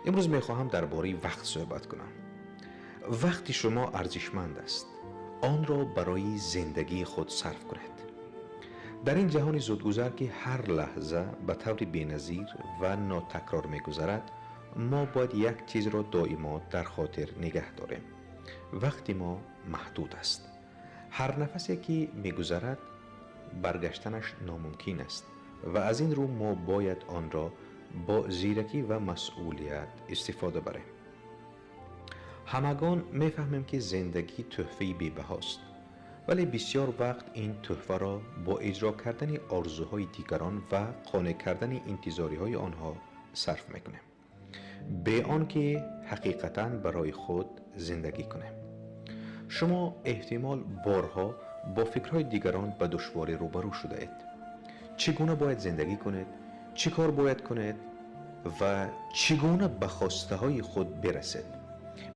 Имрӯз мехоҳам дар бораи вақт суҳбат кунам. Вақти шумо арзишманд аст. Онро барои зиндагии худ сарф кунед. Дар ин ҷаҳони зудгузар, ки ҳар лаҳза ба таври беназир ва нотакрор мегузарад, мо бояд як чизро доимо дар хотир нигаҳ дорем: вақти мо маҳдуд аст. Ҳар нафасе ки мегузарад, баргаштанаш номумкин аст ва аз ин рӯ мо бояд онро бо зиракӣ ва масъулият истифода барем. Ҳамагон мефаҳмем, ки зиндагӣ тӯҳфаи бебаҳост, вале бисёр вақт ин тӯҳфаро бо иҷро кардани орзуҳои дигарон ва қонеъ кардани интизориҳои онҳо сарф мекунем, бе он ки ҳақиқатан барои худ зиндагӣ кунем. Шумо эҳтимол борҳо бо фикрҳои дигарон ба душворӣ рӯбарӯ шудаед: чӣ гуна бояд зиндагӣ кунед, чӣ кор бояд кунед ва чӣ гуна ба хостаҳои худ бирасед.